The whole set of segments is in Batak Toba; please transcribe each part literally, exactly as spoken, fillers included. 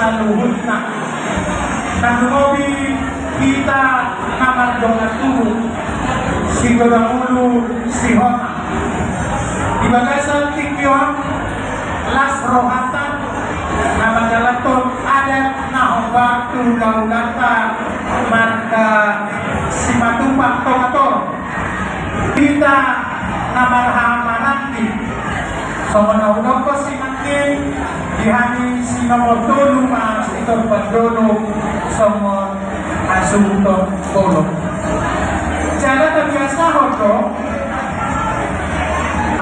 saluhutna. Tarlumobi hita na mardongan tubu, sigodang ulu, sihotang. Di bagasan tingki on, las rohanta na mandalanhon adat na hombar tu hulahulanta marga Simatupang Tongator. Hita na marhahamaranggi, songon na hudok nangkin, di hami si nomor tolu ma sitorop pandolo songon hasuhuton bolon. Jala tabiasahon do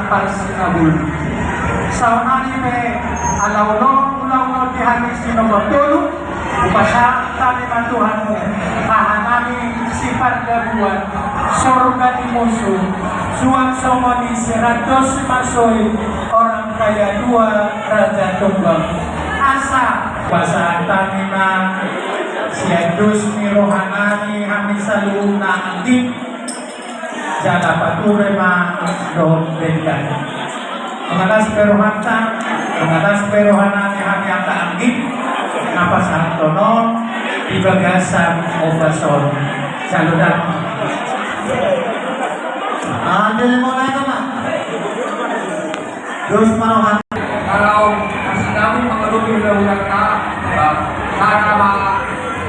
parsinabul. Saonari pe ala ulaon, ulaon di hami si nomor tolu, hupasahat hami ma tu hamu, hahanami si Pardabuan, sorga ni musu, suang songon i si Raja Simasoi, orang kaya dua, raja tunggal. Asa pasahat hami ma sian dos ni rohanami hami saluhutna, anggi. Jala pature ma dohot denggan. Mangalas pe rohanta, mangalas pe rohanami hami angka anggi, na pasahathon on di bagasan ombas on. Saluhutna. Anggi, mauliate ma. Dos ma roha. Kalau kasih tahu mengadupi undang-undang ta, sana ma,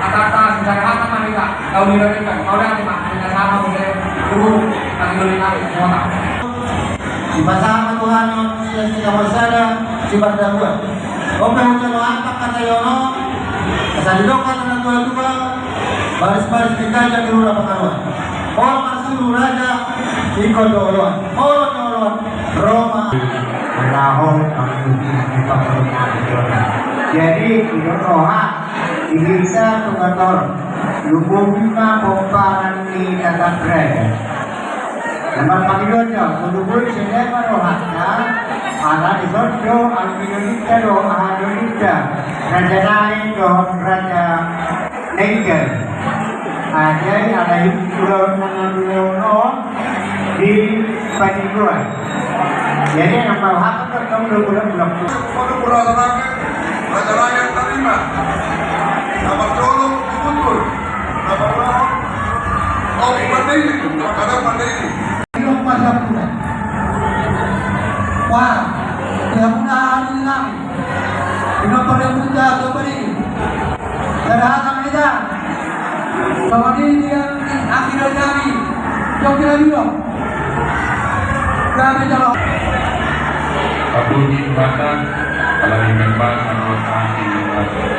kata ta, secara hata ma kita, kau di dalam kan, kau lihat ma, kita sama, boleh, guru, kami boleh kasih, semua tak. Dipasahat ma Tuhan on sian si Kapolsada, si Pardabuan. Ope hujaha roha angka hata i on, asa didok hata na tua-tua, baris-baris ni gaja di rura Pakaruan. Olo marsuru raja, ingkon do oloan. Olo do oloan. Roma. Laho mangikuti hami pangkataion. Jadi, didok roha, di hita Tongator, lumobi ma pomparan ni tatap raja. Na marpangidoan do, molo boi songon i ma rohanta, ala dison do, anggi do ninta do, aha do ninta, raja nai dohot raja Nengkel. Ajai alai ulaon na nadulo on di paninggoan. Jadi, na mauhatan kan kamu udah udah udah. Pada perasaan raja rakyat terima. Nama tolong betul. Nama tolong. Oh, pandai ini. Kadang pandai ini. Ilok masa pula. Wah, dia pula hari nami. Ino pada puja atau beri. Sada hata ma hita. Songon i di anggi dohot nami. Jok kira bilo. Kami jalo. Kabun di Batak, kalau di Batak, kalau di Batak.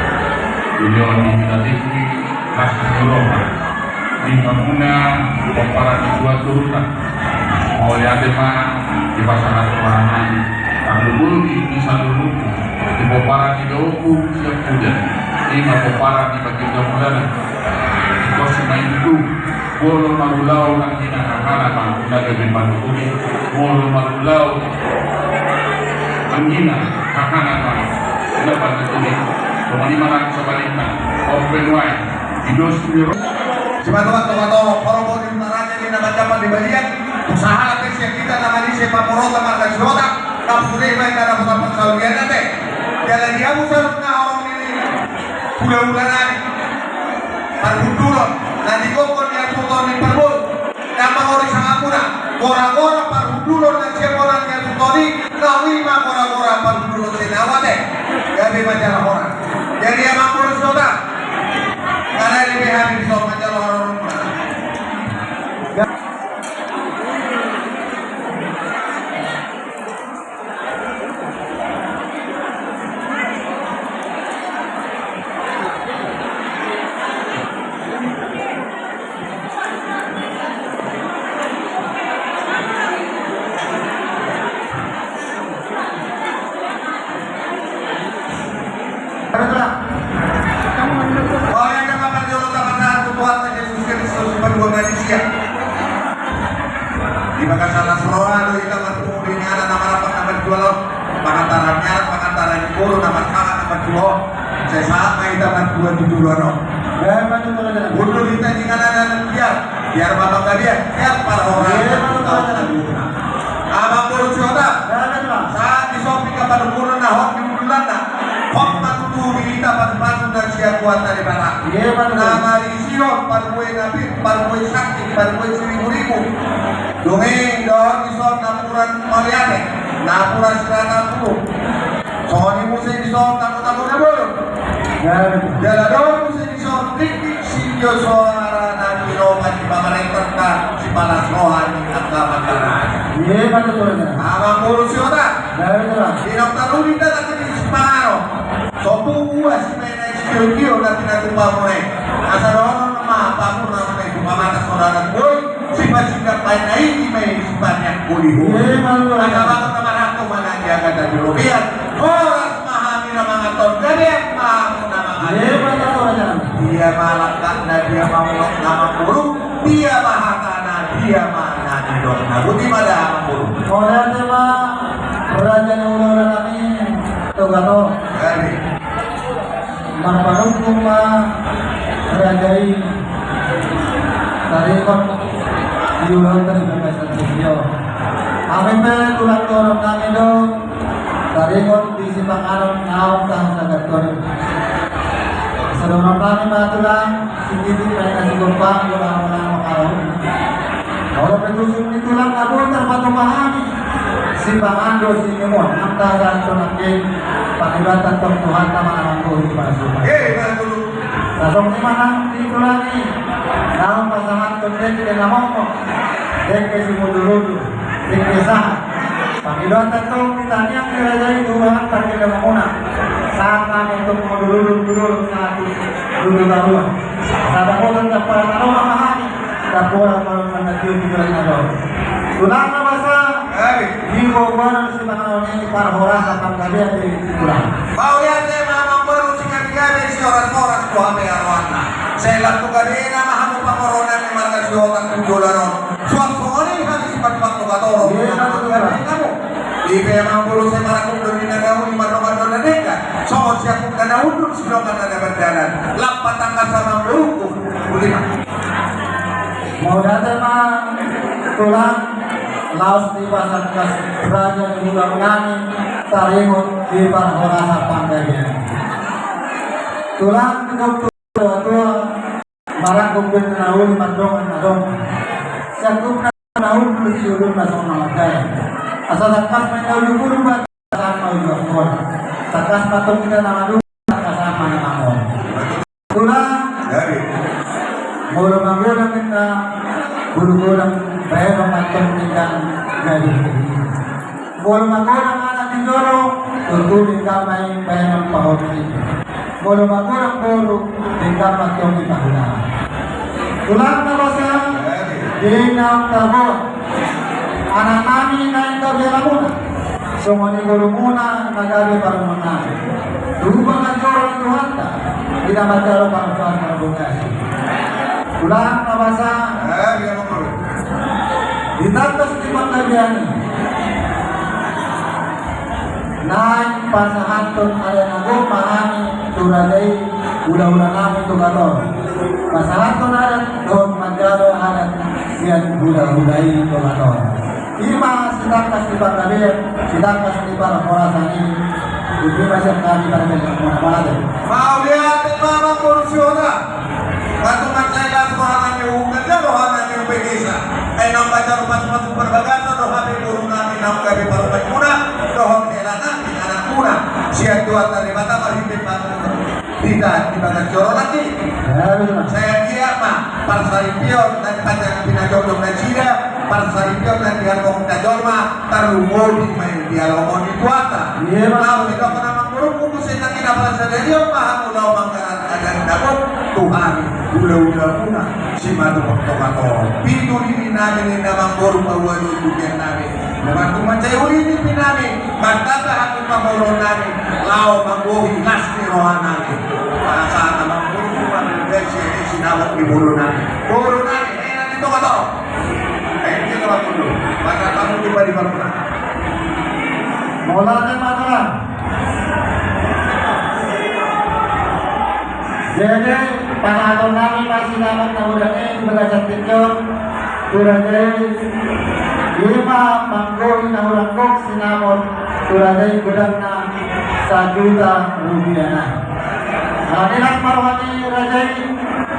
Dunia di Batak ini, masih di Roma. Di hamuna pomparan ni dua turun. Mauliate ma dipasahat rohanami. Tarlumobi di saluhutna di pomparan ni dohotku sian Pujan. I ma pomparan ni Baginda Mulana. Pos ma i tu molo marulaon anggina hahana ma na gabe manukuni. Molo marulaon anggina hahana ma na manukuni. Songon i ma nang sabalikna. Open wide. Idos ni ro. Simatupang Tongator, horbo di utara jadi nama jaman di balian. Usaha pe sian hita nama di sepak porota marga Jota. Kapsure ma ita dapat apa salugian ate. Jala di amu salut na orang ini. Hula-hula nai. Parhundulon. Na di gokon ni asuton ni parbot. Na mangori sangapuna, gora-gora parhundulon na sian bona ni asuton i, nau i ma gora-gora parhundulon sian au ate. Gabe ma jala hora. Jadi amang boru Jota. Karena di B H di bisa ma jala hora. Di bagasan las roha do hita marpungu di inganan na marapat na marjual on. Pangantaran ni anak, pangantaran ni boru na marsahat na marjual on. Sai sahat ma hita marjual di joloan on. Hundul hita di inganan na biar, biar ma panggabean, biar parhorasan. Amang boru Jota. Sahat di sopi ka parhundul na hot di hundulanna. Hot ma tutu di hita. Sian Tuhanta Debata. Iya, betul. Na marisihon parbue na pir, parbue sangkit, parbue siribu-ribu. Dung i dohot dison napuran mauliate, napuran sirata pulu. Songon i muse dison tabo-tabo na bolon. Iya, betul. Jala dohot muse dison ringgit sinjo soara na tinopa ni pamarentanta sipalas roha ni angka mandarai. Iya, betul, betul. Amangboru Sihotang. Iya, betul. Di na tarlumobi ndang tangkas sipanganon. So tua sibaen na sitio-tio na pinatupa muna i. Asa dohonon ma pamurna muna i tu pamatak saudara boi, sipasindak baen na i, ima i sipaneang boliho. Asa bagot na marhangkok ma na di agatan di robean. Horas ma hami na manganhon, gabe ma hamu na manganhon. Dia ma langkatna, dia ma mulakna, amangboru. Dia ma hatana, dia ma na nidokna. Boti ma da, amangboru. Mauliate ma, raja ni hulahula nami Togator. Gabe. Marpanungkun ma raja i taringot di ulaonta di bagasan sitio. Hami pe tulang dohonon nami do taringot di sipanganon naung tahasahathon i. Asa dohonon nami ma tulang, sititi ma i na sigompa, bola-bola ma karau. Molo pe tusuk ni tulang na boi tarpatupa hami, sipangan do sinumon, naung tahasahathon nangkin, pangidoan tong Tuhanta ma na manggohi pasupasu. Sasongoni ma nang di tulang i, naung pasahathon dengke na mongmong, dengke simudur-udur, dengke sahat. Pangidoan tong di tangiang ni raja i tu Tuhan pargellengonmuna. Sahat nami tong mudur-udur tu dolok sahat tu Tuhan. Sada botan dapotan na ro ma hami. Dapotan molo mandatio di tulang na ro. Tulang na basa. Di gogoan sipanganon i parhorasan panggabean di tulang. Mauliate ma amangboru sigabe-gabe, sihoras-horas tu hape rohana. Sai lam tu gabena ma hamu pangoronan ni marga Sihotang tu joloan on. Suang songon i hami sipajuang Togator. Iya, betul. Ipe amangboru sai marangkup do di na dahulu, mardongan do na denggan. Songon siangkup na na hundul, sidongan na na mardalan. Lam patangkas amangboru. Boti ma. Mauliate ma tulang, laos dipatangkas raja ni hulahula nami taringot di parhorasan panggabean. Tulang, di na tua-tua, marangkup do di na uli, mardongan na donggan. Siangkup na na hundul, sidongan na songon na mardalan. Asa tangkas ma i na uli, bulu batu. Tangkas ma i, tangkas ma tong hita na maduma, tangkas ma na mangol. Tulang. Molo magodang inna, bulu godang, baenon ma tong denggan gabe. Molo magodang anak di jolo, tontu denggan ma i baenon pahompu. Molo magodang boru, denggan ma tong di pahula. Tulang na basa, di na ungkabon. Anak nami naeng gabe alamuna. Songon i borumuna na gabe parumaen nami. Tupa ma joro ni Tuhanta, di na manjalo parhorasan na bogasi. Tulang na basa. Di tangkas di panggabean i. Naeng pasahathon adat na gok ma hami tu raja i, hulahula nami Togator. Pasahathon adat dohot manjalo adat sian hulahula i Togator. Ima sitangkas ni panggabean, sitangkas ni parhorasan i. Ima sian hami pargellengonmuna. Mauliate. Mauliate ma amangboru Sihotang. Batu mansai las roha nami, umum na jalo roha nami, umum na jalo. Ai naung manjalo pasupasu parbagason do hape boru nami naung gabe parumaenmuna, dohot hela nami anakmuna. Sian Tuhanta Debata marhite panggabean hita di bagas joro nangkin. Sai anggiat ma parsaripeon na di panjang pinajotjot nasida, parsaripeon na di halak na jolma, tarlumobi ma i di halak ni Tuhanta. Laos didok na mangurungku muse nangkin, parsaripeon ma hamu laho manggarar adat na gok tu hami hulahulamuna simanjujung Togator. Pitu nini nami ninna amangboru, paua do tu dia nami. Memang tu mansai uli ni pinami, mantap hami pamolo nami, laho manggohi las ni roha nami. Asa na manggohi tu pamilbesi ini sinamot ni boru nami. Boru nami, eh, nanti Togator. Eh, ini Togator dulu. Maka kamu tiba di mana? Mauliate ma tulang. Jadi, pasahaton nami ma sinamot na godang i di bagasan tingki on tu raja i, ima manggohi na hurang gok sinamot tu raja i, godangna sajuta rupia nai. Ala ni las ma roha ni raja i,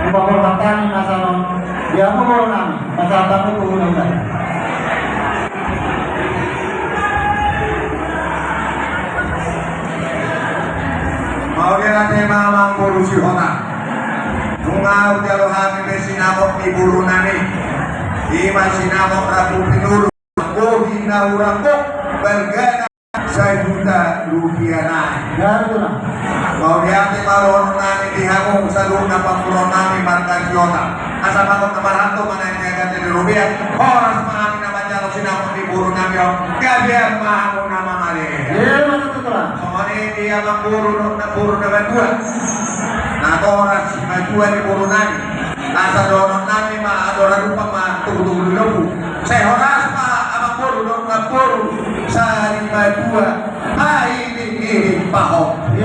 hupaborhat hami ma sian on di hamu boru nami, pasahat hamu tu hulahula. Mauliate ma amangboru Sihotang. Nunga hujalo hami be sinamot ni boru nami. I ma sinamot rambu pinurut. Bohi na hurang gok, balgana sajuta rupia nai. Mauliate ma dohonon nami di hamu saluhutna pangguruon nami marga Sihotang. Asa bagot na marhalto ma na niagatan ni rupia. Horas ma hami na manjalo sinamot ni boru nami on. Gabe ma hamu na mamale. Songon i di amangboru dohot namboru na matua. Natoras matua ni boru nami. Asa dohonon nami ma adong na rupa ma tugu-tugu di lombu. Sai horas ma amangboru dohot namboru sari matua. Pahiling-hiling pahompu.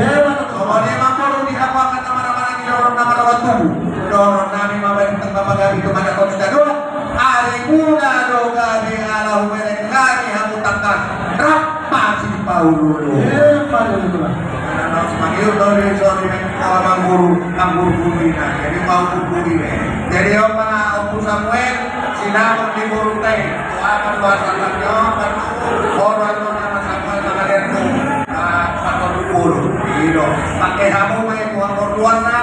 Songon i amangboru di hamu angka na marhahamaranggi dohot na marhaha tubu. Dohonon nami ma balintang ma pagabe tu manakon sitadoan. Arimuna do gabe ala hubereng hami hamu tangkas rap masipaulu-ulu. Emma tutu. Mangido do di sori nang amangboru, amangboru putri na. Jadi amangboru putri na. Jadi on ma Ompu Samuel, sinamot ni borunta i. Tuapan bahasa tangga, kan. Boru anu nama Samuel, nama dia tu. Ah, satu puluh. Gitu. Pakai hamu ma itu, amangboru tuan na.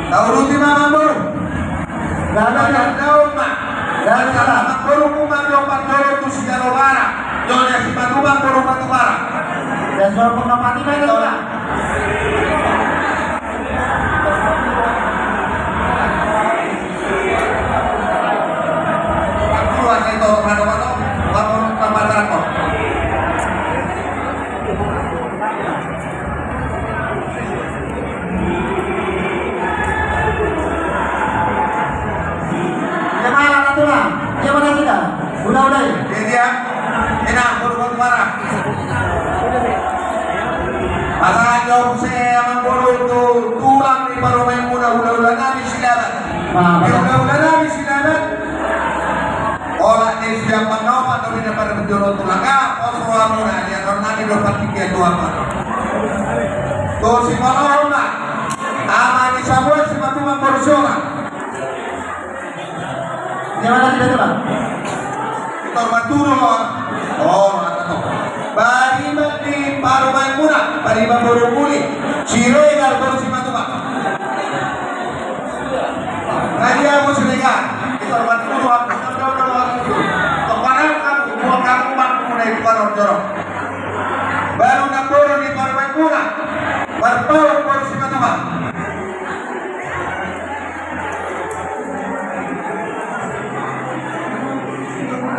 Tauruti ma amangboru. Daun ma. Daun ma. Amangboru ma jompa jolo tu sijalo bara. Jolo Simatupang boru Batubara. Ya, suara pengamati ma itu lah. Aku rasa itu, mana, mana, mana, mana, mana, mana. Ia ma na tulang, ia ma na sida. Hulahula i. Jadi ya, enak, boru-boru marah. Pasahat jo muse amangboru tu tulang ni parumaenmuna, hulahula nami Silaban. Hulahula nami Silaban. Olat ni siapan na opat dope na pada bejono tulang, ah, pos rohamuna, dia non nami do partingkian tu apa. Tu si Paloma, ama ni Samuel Simatupang boru Sihotang. Dia mana tidak tulang? Itu maturo. Oh, mata to. Bariba di parumaenmuna, bariba boru muli. Siregar boru Simatupang. Raja Musrega, di korban kudu aku, aku, aku, aku. Kepada kamu, buat kamu, aku mulai bukan orang jorok. Baru namboru di korban kuda, berpaut kursi ketua.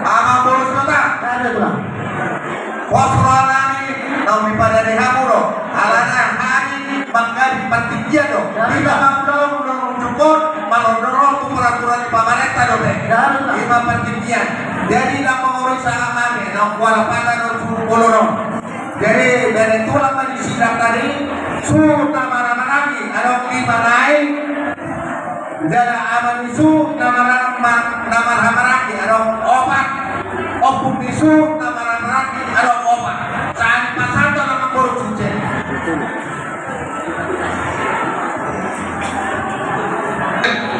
Ama boru Simatupang. Pos roha nami, naung dipadari hamu do. Alana hami manggahi partingkian do. Iba hamu do, do ujungkon, malondor tu peraturan di pamarenta dope. Ima partingkian. Jadi, na mangori salam hami, naung kuala pada do tu bolon on. Jadi, bere tulang ma di sidang tadi, suhut na marhahamaranggi, adong lima nai. Jala ama ni suhut na marhama-, na marhahamaranggi adong opat. Ompung ni suhut na marhahamaranggi adong opat. Sahali pasahaton amangboru suhut.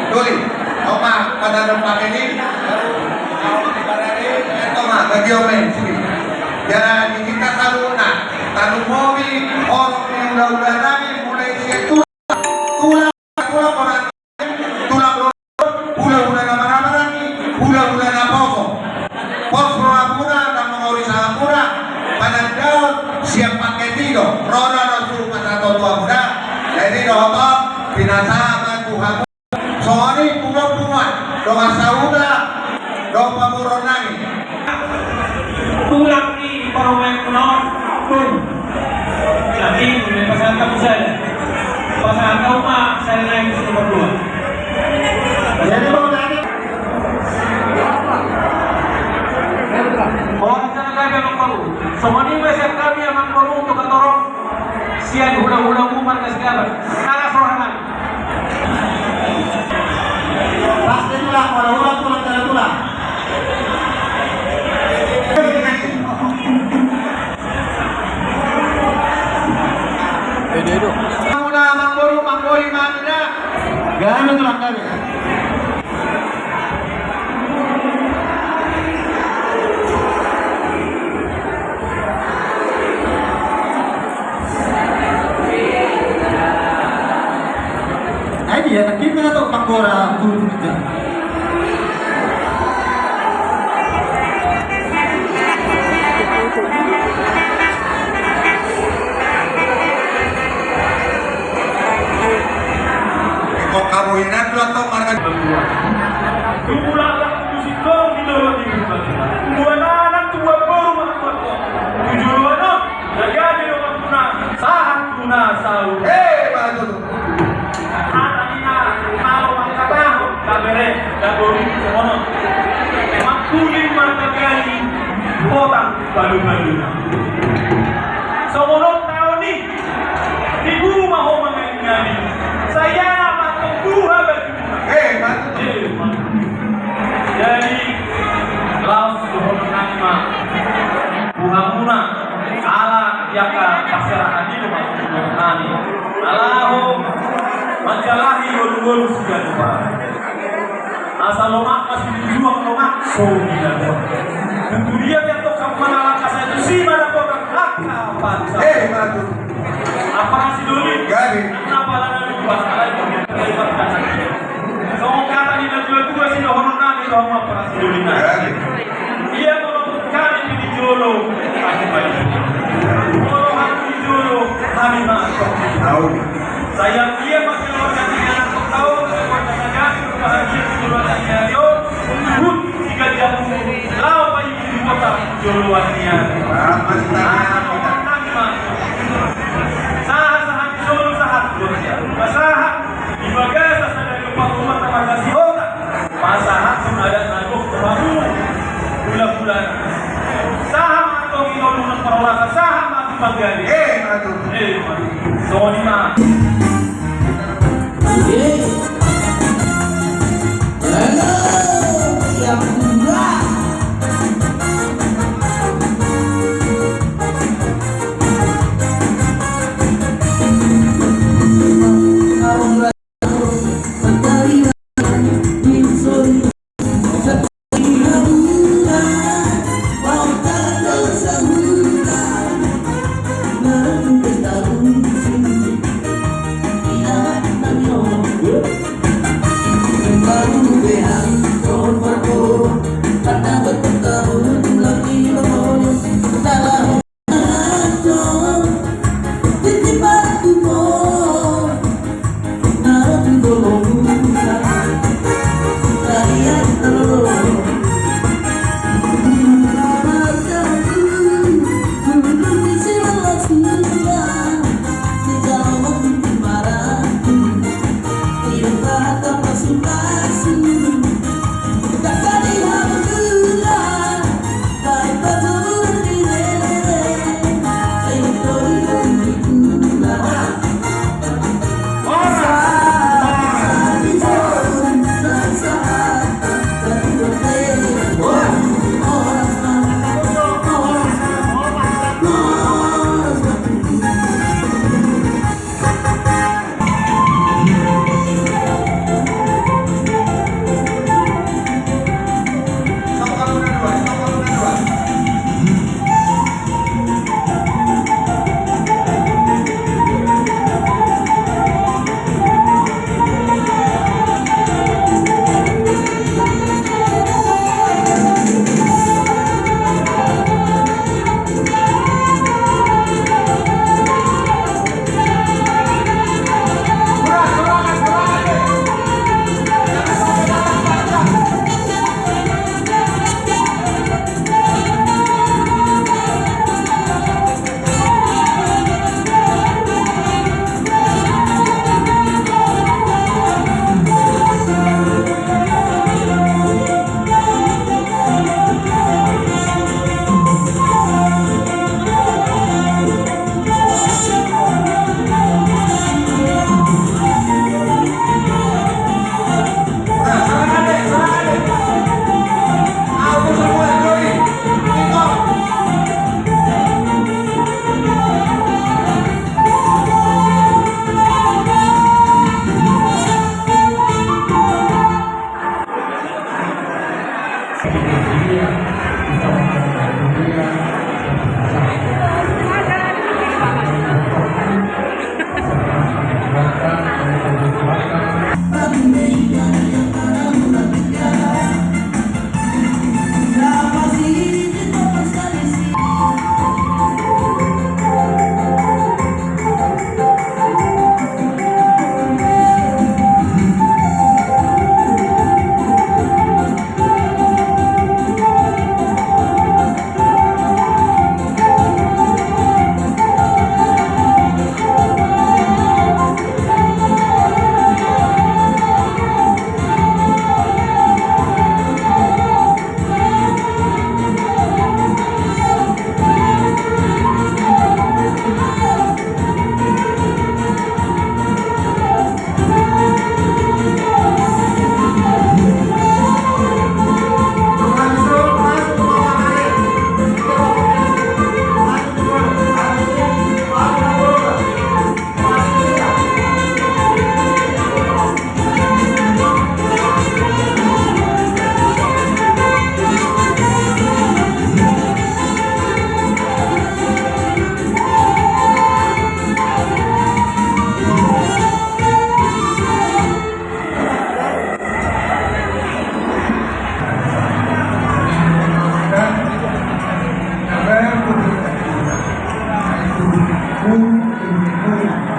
Tuli, oma, pada dong pakai ni. Oma, bagi oma ini sini. Jala di kita tahu na, tahu mobil, orang ni udah-udah nami mulai situ. Tulang, tulang orang, tulang orang, hulahula na marhahamaranggi, hulahula na poso. Pos rohamuna, na mangori salamuna, panandaon sian paket i do, roda do suhut pasahaton tu hamuna. Jadi dohot on, pinasahat ma tu hamu. Songon i punguan-punguan, dongan sahuta, dongan pamoruon nami. Tulang ni parumaenmuna on, tung. Jadi, pasahat hamu sada. Pasahat hamu ma sada nai tu si nomor dua. Jadi, mau nanya. Oh, di sana kami amangboru. Songon i ma sian kami amangboru tu hatorop. Sian hulahula mu marga Silaban. Nala sorangan. Pasti tulang, hulahula tulang, tulang, tulang. Boli mangga. Gabe tulang gabe. Ai dia, tapi mana tau panggora turun gitu. Kok kamu ini tulang tau marga. Tubuan anak, tubuan boru, tubuan anak. Jadi, ada orang tuna, sahat tuna, sahat. Eh, bagus. Hata ni na, kalau mangkatahon, kabere, kabori, songon on. Mangkuling martagali, potang, balu-balu. Songon on taon i, di guru ma ho mangalingali. Saya mantong buha batu. Eh, mantong. Eh, mantong. Jadi, laos dohonon nami ma. Buhamuna. Ala di angka parserahan i do mantong nami. Ala ho manjalahi ngolu-ngolu siganup ari. Asa lomak ma silinjuang lomak so di dabuan. Tutu dia biar tokang manalangka saja si mana kota angka pansa. Eh, bagus. Apa nasi doli? Gabe. Kenapa lana lupa? Ala itu dia. Songon hata ni natuatua sidohonon nami do hamu apa nasi doli na. Gabe. Ia molo tung hami tu di jolo, hami baik. Molo hami di jolo, hami masuk. Tahu. Sayang ia ma keluarga ni anak tau, keluarga saja, bahagia keluarga ni anak. Hut, tiga jam, lao bayu di kota, joloan ni anak. Apa sih? Sahat, sahat, solo, sahat, sahat. Di bagasan sadari opat umat na marga Sihotang. Pasahathon adat na gok tu hamu. Hula-hula. Sahat ma antong i nolungan parolaka, sahat ma tu panggari. Eh, mantap. Eh, mantap. Songon i ma. Oke. Halo, yang dua.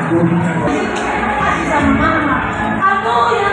Asi sama mama. Atau ya,